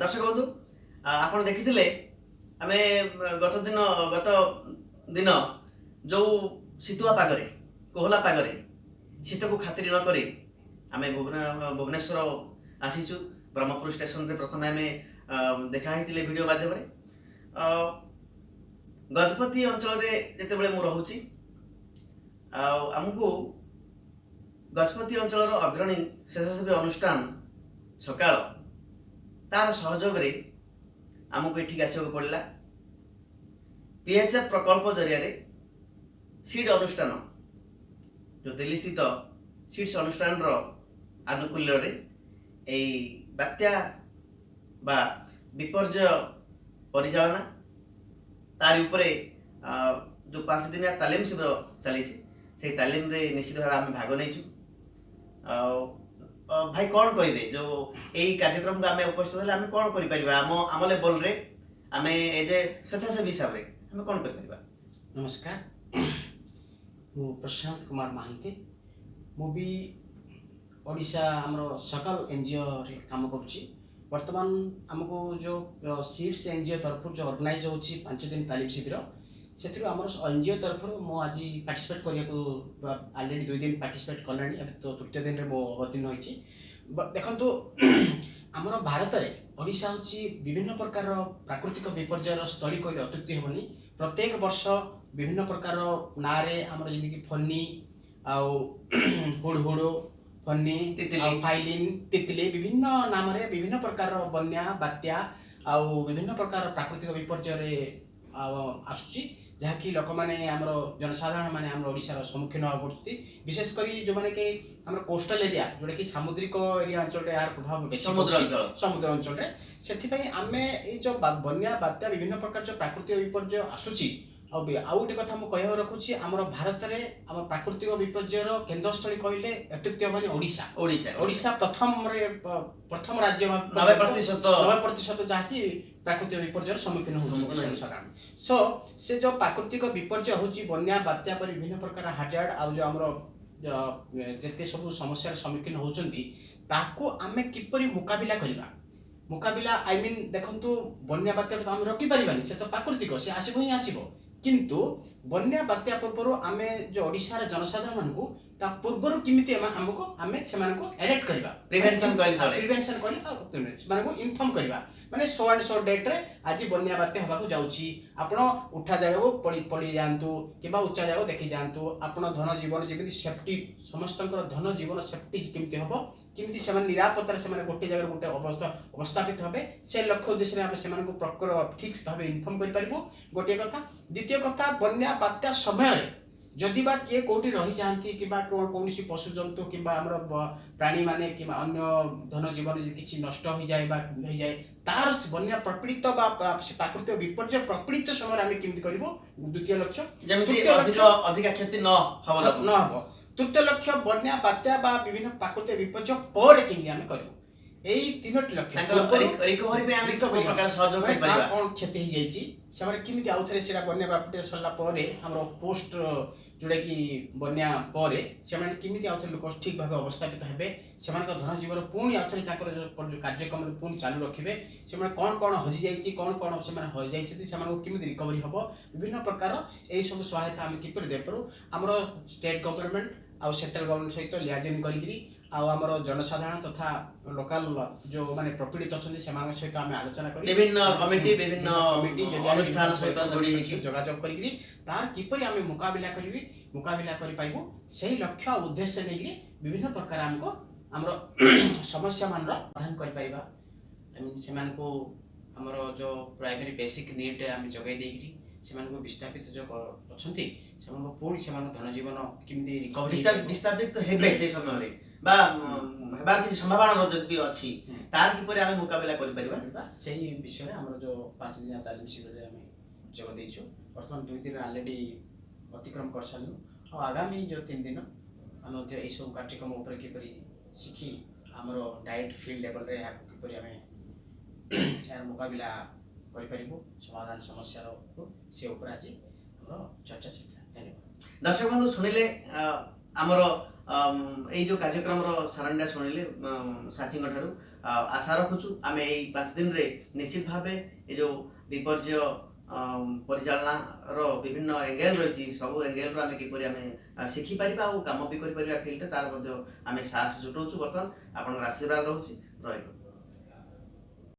ଦର୍ଶକ ବନ୍ଧୁ, ଆପଣ ଦେଖିଥିଲେ ଆମେ ଗତ ଦିନ ଯେଉଁ ଶୀତୁଆ ପାଗରେ, କୋହଲା ପାଗରେ, ଶୀତକୁ ଖାତିରି ନ କରି ଆମେ ଭୁବନେଶ୍ୱର ଆସିଛୁ। ବ୍ରହ୍ମପୁର ଷ୍ଟେସନରେ ପ୍ରଥମେ ଆମେ ଦେଖା ହେଇଥିଲେ ଭିଡ଼ିଓ ମାଧ୍ୟମରେ। ଗଜପତି ଅଞ୍ଚଳରେ ଯେତେବେଳେ ମୁଁ ରହୁଛି ଆଉ ଆମକୁ ଗଜପତି ଅଞ୍ଚଳର ଅଗ୍ରଣୀ ସ୍ୱେଚ୍ଛାସେବୀ ଅନୁଷ୍ଠାନ ସକାଳ, ତାର ସହଯୋଗରେ ଆମକୁ ଏଠିକି ଆସିବାକୁ ପଡ଼ିଲା। ପିଏଚ୍ଏଫ୍ ପ୍ରକଳ୍ପ ଜରିଆରେ ସିଡ୍ ଅନୁଷ୍ଠାନ, ଯେଉଁ ଦିଲ୍ଲୀ ସ୍ଥିତ ସିଡ୍ସ ଅନୁଷ୍ଠାନର ଆନୁକୂଲ୍ୟରେ ଏଇ ବାତ୍ୟା ବା ବିପର୍ଯ୍ୟୟ ପରିଚାଳନା, ତାରି ଉପରେ ଯେଉଁ 5 ଦିନିଆ ତାଲିମ ଶିବିର ଚାଲିଛି, ସେଇ ତାଲିମରେ ନିଶ୍ଚିତ ଭାବେ ଆମେ ଭାଗ ନେଇଛୁ। ଆଉ ଭାଇ, କ'ଣ କହିବେ, ଯେଉଁ ଏଇ କାର୍ଯ୍ୟକ୍ରମକୁ ଆମେ ଉପସ୍ଥିତ ହେଲେ ଆମେ କ'ଣ କରିପାରିବା? ଆମ ଲେବଲରେ ଆମେ ଏଜ୍ ଏ ସ୍ୱେଚ୍ଛାସେବୀ ହିସାବରେ ଆମେ କ'ଣ କରିପାରିବା? ନମସ୍କାର, ମୁଁ ପ୍ରଶାନ୍ତ କୁମାର ମହାନ୍ତି। ମୁଁ ବି ଓଡ଼ିଶା ଆମର ସକାଳ ଏନ୍ଜିଓରେ କାମ କରୁଛି। ବର୍ତ୍ତମାନ ଆମକୁ ଯେଉଁ ସିଡ୍ସ ଏନ୍ଜିଓ ତରଫରୁ ଯେଉଁ ଅର୍ଗାନାଇଜ୍ ହେଉଛି 5 ଦିନ ତାଲିମ ଶିବିର, ସେଥିରୁ ଆମର ଏନ୍ଜିଓ ତରଫରୁ ମୁଁ ଆଜି ପାର୍ଟିସିପେଟ୍ କରିବାକୁ, ଅଲରେଡ଼ି 2 ଦିନ ପାର୍ଟିସିପେଟ୍ କଲାଣି, ଏବେ ତ ତୃତୀୟ ଦିନରେ ମୁଁ ଅବତୀର୍ଣ୍ଣ ହୋଇଛି। ଦେଖନ୍ତୁ, ଆମର ଭାରତରେ ଓଡ଼ିଶା ହେଉଛି ବିଭିନ୍ନ ପ୍ରକାରର ପ୍ରାକୃତିକ ବିପର୍ଯ୍ୟୟର ସ୍ଥଳୀ କହିଲେ ଅତ୍ୟୁକ୍ତି ହେବନି। ପ୍ରତ୍ୟେକ ବର୍ଷ ବିଭିନ୍ନ ପ୍ରକାର ନାଁରେ ଆମର ଯେମିତିକି ଫନି ଆଉ ହୁଡ଼ୁ ହୁଡ଼ୁ, ଫନି, ତିତିଲି। ଆଉ ଫାଇଲିନ୍, ତିତିଲି, ବିଭିନ୍ନ ନାମରେ ବିଭିନ୍ନ ପ୍ରକାରର ବନ୍ୟା, ବାତ୍ୟା ଆଉ ବିଭିନ୍ନ ପ୍ରକାର ପ୍ରାକୃତିକ ବିପର୍ଯ୍ୟୟରେ ଆଉ ଆସୁଛି, ଯାହାକି ଲୋକମାନେ, ଆମର ଜନସାଧାରଣ ମାନେ ଆମର ଓଡ଼ିଶାର ସମ୍ମୁଖୀନ ହେବାକୁ ପଡ଼ୁଛନ୍ତି। ବିଶେଷ କରି ଯେଉଁମାନେ କି ଆମର କୋଷ୍ଟାଲ ଏରିଆ, ଯେଉଁଟାକି ସାମୁଦ୍ରିକ ଏରିଆ ଅଞ୍ଚଳରେ ଏହାର ପ୍ରଭାବ ବେଶୀ ସମୁଦ୍ର ପଡୁଛି। ଅଞ୍ଚଳ। ସମୁଦ୍ର ଅଞ୍ଚଳରେ। ସେଥିପାଇଁ ଆମେ ଏଇ ଯେଉଁ ବନ୍ୟା, ବାତ୍ୟା, ବିଭିନ୍ନ ପ୍ରକାର ଯେଉଁ ପ୍ରାକୃତିକ ବିପର୍ଯ୍ୟୟ ଆସୁଛି, ଆଉ ବି ଆଉ ଗୋଟେ କଥା ମୁଁ କହିବାକୁ ରଖୁଛି, ଆମର ଭାରତରେ ଆମ ପ୍ରାକୃତିକ ବିପର୍ଯ୍ୟୟର କେନ୍ଦ୍ରସ୍ଥଳୀ କହିଲେ ଅତ୍ୟୁକ୍ତି ହେବନି, ଓଡ଼ିଶା। ଓଡ଼ିଶା। ଓଡ଼ିଶା ପ୍ରଥମରେ, ପ୍ରଥମ ରାଜ୍ୟ ଭାବେ 90%। 90% ଯାହାକି ପ୍ରାକୃତିକ ବିପର୍ଯ୍ୟୟର ସମ୍ମୁଖୀନ ହେଉଛନ୍ତି ସମ୍ମୁଖୀନ। ଜନସାଧାରଣ। ସୋ ସେ ଯେଉଁ ପ୍ରାକୃତିକ ବିପର୍ଯ୍ୟୟ ହେଉଛି, ବନ୍ୟା, ବାତ୍ୟା ପରି ବିଭିନ୍ନ ପ୍ରକାର ହାଜାର୍ଡ ଆଉ ଯେଉଁ ଆମର ଯେତେ ସବୁ ସମସ୍ୟାର ସମ୍ମୁଖୀନ ହେଉଛନ୍ତି, ତାକୁ ଆମେ କିପରି ମୁକାବିଲା କରିବା? ମୁକାବିଲା, I mean, ଦେଖନ୍ତୁ, ବନ୍ୟା ବାତ୍ୟାକୁ ତ ଆମେ ରୋକିପାରିବାନି, ସେ ତ ପ୍ରାକୃତିକ, ସେ ଆସିବ ହିଁ ଆସିବ। କିନ୍ତୁ ବନ୍ୟା ବାତ୍ୟା ପୂର୍ବରୁ ଆମେ ଯେଉଁ ଓଡ଼ିଶାର ଜନସାଧାରଣମାନଙ୍କୁ ତା ପୂର୍ବରୁ କେମିତି ଆମକୁ ଆମେ ସେମାନଙ୍କୁ ଆଲେର୍ଟ କରିବା? Prevention କହିଲେ ଚଳେ। ପ୍ରିଭେନ୍ସନ୍ କହିଲେ ଆଉ ସେମାନଙ୍କୁ ଇନଫର୍ମ କରିବା, ମାନେ ସୋ ଆଣ୍ଡ ସୋ ଡେଟ୍ରେ ଆଜି ବନ୍ୟା ବାତ୍ୟା ହେବାକୁ ଯାଉଛି, ଆପଣ ଉଠା ଜାଗାକୁ ପଳି ପଳି ଯାଆନ୍ତୁ କିମ୍ବା ଉଚ୍ଚା ଜାଗାକୁ ଦେଖି ଯାଆନ୍ତୁ। ଆପଣ ଧନ ଜୀବନ ଯେମିତି ସେଫ୍ଟି, ସମସ୍ତଙ୍କର ଧନ ଜୀବନ ସେଫ୍ଟି କେମିତି ହେବ, କେମିତି ସେମାନେ ନିରାପତ୍ତାରେ ସେମାନେ ଗୋଟେ ଜାଗାରେ ଗୋଟେ ଅବସ୍ଥାପିତ ହେବେ, ସେ ଲକ୍ଷ୍ୟ ଉଦ୍ଦେଶ୍ୟରେ ଆମେ ସେମାନଙ୍କୁ ପ୍ରକର ଠିକ୍ ଭାବେ ଇନଫର୍ମ କରିପାରିବୁ, ଗୋଟିଏ କଥା। ଦ୍ୱିତୀୟ କଥା, ବନ୍ୟା ବାତ୍ୟା ସମୟରେ ଯଦି ବା କିଏ କୋଉଠି ରହିଯାଆନ୍ତି କିମ୍ବା କୌଣସି ପଶୁଜନ୍ତୁ କିମ୍ବା ଆମର ପ୍ରାଣୀମାନେ କିମ୍ବା ଅନ୍ୟ ଧନ ଜୀବନ ଯଦି କିଛି ନଷ୍ଟ ହୋଇଯାଏ ବା ହେଇଯାଏ, ତାର ସେ ବନ୍ୟା ପ୍ରପୀଡ଼ିତ ବା ସେ ପ୍ରାକୃତିକ ବିପର୍ଯ୍ୟୟ ପ୍ରପୀଡ଼ିତ ସମୟରେ ଆମେ କେମିତି କରିବୁ, ଦ୍ୱିତୀୟ ଲକ୍ଷ୍ୟ। ଯେମିତି ତୃତୀୟ ଅଧିକ ଲକ୍ଷ୍ୟ ଅଧିକା କ୍ଷତି ନ ହବ। ନ ହବ। ତୃତୀୟ ଲକ୍ଷ୍ୟ, ବନ୍ୟା ବାତ୍ୟା ବା ବିଭିନ୍ନ ପ୍ରାକୃତିକ ବିପର୍ଯ୍ୟୟ ପରେ କେମିତି ଆମେ କରିବୁ, ଏଇ ତିନୋଟି ଲକ୍ଷ୍ୟ। ତାଙ୍କର ରିକଭରି ପାଇଁ ଆମେ କୋଉ ପ୍ରକାର ସହଯୋଗ ମାନେ କରିପାରିବା? କାହାର କ'ଣ କ୍ଷତି ହେଇଯାଇଛି, ସେମାନେ କେମିତି ଆଉଥରେ ସେଇଟା ବନ୍ୟା ବାତ୍ୟା ସରିଲା ପରେ, ଆମର ପୋଷ୍ଟ ଯୋଉଟାକି ବନ୍ୟା ପରେ ସେମାନେ କେମିତି ଆଉଥରେ ଲୋକ ଠିକ୍ ଭାବେ ଅବସ୍ଥାପିତ ହେବେ, ସେମାନଙ୍କ ଧନ ଜୀବନ ପୁଣି ଆଉଥରେ ତାଙ୍କର ଯୋଉ ଯୋଉ କାର୍ଯ୍ୟକ୍ରମରେ ପୁଣି ଚାଲୁ ରଖିବେ, ସେମାନେ କ'ଣ କ'ଣ ହଜିଯାଇଛି, କ'ଣ କ'ଣ ସେମାନେ ହଜିଯାଇଛନ୍ତି, ସେମାନଙ୍କୁ କେମିତି ରିକଭରି ହେବ, ବିଭିନ୍ନ ପ୍ରକାର ଏଇସବୁ ସହାୟତା ଆମେ କିପରି ଦେଇପାରୁ, ଆମର ଷ୍ଟେଟ୍ ଗଭର୍ଣ୍ଣମେଣ୍ଟ ଆଉ ସେଣ୍ଟ୍ରାଲ ଗଭର୍ଣ୍ଣମେଣ୍ଟ ସହିତ ଲିଆଜନ୍ କରିକିରି ଆଉ ଆମର ଜନସାଧାରଣ ତଥା ଲୋକାଲ ଯେଉଁମାନେ ପ୍ରପୀଡ଼ିତ ଅଛନ୍ତି, ସେମାନଙ୍କ ସହିତ ଆମେ ଆଲୋଚନା କରି ବିଭିନ୍ନ କମିଟି, ବିଭିନ୍ନ କମିଟି ଜରିଆରେ ଅନୁଷ୍ଠାନ ବିଭିନ୍ନ ସହିତ ଯୋଡ଼ି ହେଇକି ଯୋଗାଯୋଗ କରିକିରି ତାର କିପରି ଆମେ ମୁକାବିଲା କରିପାରିବୁ, ସେଇ ଲକ୍ଷ୍ୟ ଆଉ ଉଦ୍ଦେଶ୍ୟ ନେଇକିରି ବିଭିନ୍ନ ପ୍ରକାର ଆମକୁ ଆମର ସମସ୍ୟାମାନର ସମାଧାନ କରିପାରିବା। I mean, ସେମାନଙ୍କୁ ଆମର ଯେଉଁ ପ୍ରାଇମେରୀ ବେସିକ୍ ନିଡ୍ ଆମେ ଯୋଗାଇ ଦେଇକିରି ସେମାନଙ୍କୁ ବିସ୍ଥାପିତ ଯେଉଁ ଅଛନ୍ତି, ସେମାନଙ୍କୁ ପୁଣି ସେମାନଙ୍କ ଧନ ଜୀବନ କେମିତି ରିକଭରି ବିସ୍ଥାପିତ ହେବେ ସେଇ ସମୟରେ ବା ହେବାର କିଛି ସମ୍ଭାବନା ଯଦି ବି ଅଛି, ତାର କିପରି ଆମେ ମୁକାବିଲା କରିପାରିବା? କରିବା, ସେଇ ବିଷୟରେ ଆମର ଯେଉଁ 5 ଦିନିଆ ତାଲିମ ଶିବିରରେ ଆମେ ଯୋଗ ଦେଇଛୁ। ବର୍ତ୍ତମାନ 2 ଦିନ ଅଲରେଡ଼ି ଅତିକ୍ରମ କରିସାରିଲୁ ଆଉ ଆଗାମୀ ଯେଉଁ 3 ଦିନ ଆମେ ମଧ୍ୟ ଏଇସବୁ କାର୍ଯ୍ୟକ୍ରମ ଉପରେ କିପରି ଶିଖି ଆମର ଡାଇରେକ୍ଟ ଫିଲ୍ଡ ଲେଭେଲରେ ଏହାକୁ କିପରି ଆମେ ଏହାର ମୁକାବିଲା କରିପାରିବୁ, ସମାଧାନ ସମସ୍ୟାର, ସେ ଉପରେ ଆଜି ଆମର ଚର୍ଚ୍ଚା ଚାଲିଥିଲା। ଧନ୍ୟବାଦ। ଦର୍ଶକ ବନ୍ଧୁ, ଶୁଣିଲେ ଆମର ଏଇ ଯୋଉ କାର୍ଯ୍ୟକ୍ରମର ସାରଣୀଟା ଶୁଣିଲେ ସାଥୀଙ୍କ ଠାରୁ। ଆଶା ରଖୁଛୁ ଆମେ ଏଇ 5 ଦିନରେ ନିଶ୍ଚିତ ଭାବେ ଏ ଯେଉଁ ବିପର୍ଯ୍ୟୟ ପରିଚାଳନାର ବିଭିନ୍ନ ଏଙ୍ଗେଲ ରହିଛି, ସବୁ ଏଙ୍ଗେଲରୁ ଆମେ କିପରି ଆମେ ଶିଖିପାରିବା ଆଉ କାମ ବି କରିପାରିବା ଫିଲ୍ଡରେ, ତାର ମଧ୍ୟ ଆମେ ସାହସ ଜୁଟାଉଛୁ। ବର୍ତ୍ତମାନ ଆପଣଙ୍କର ଆଶୀର୍ବାଦ ରହୁଛି। ରହିଲୁ।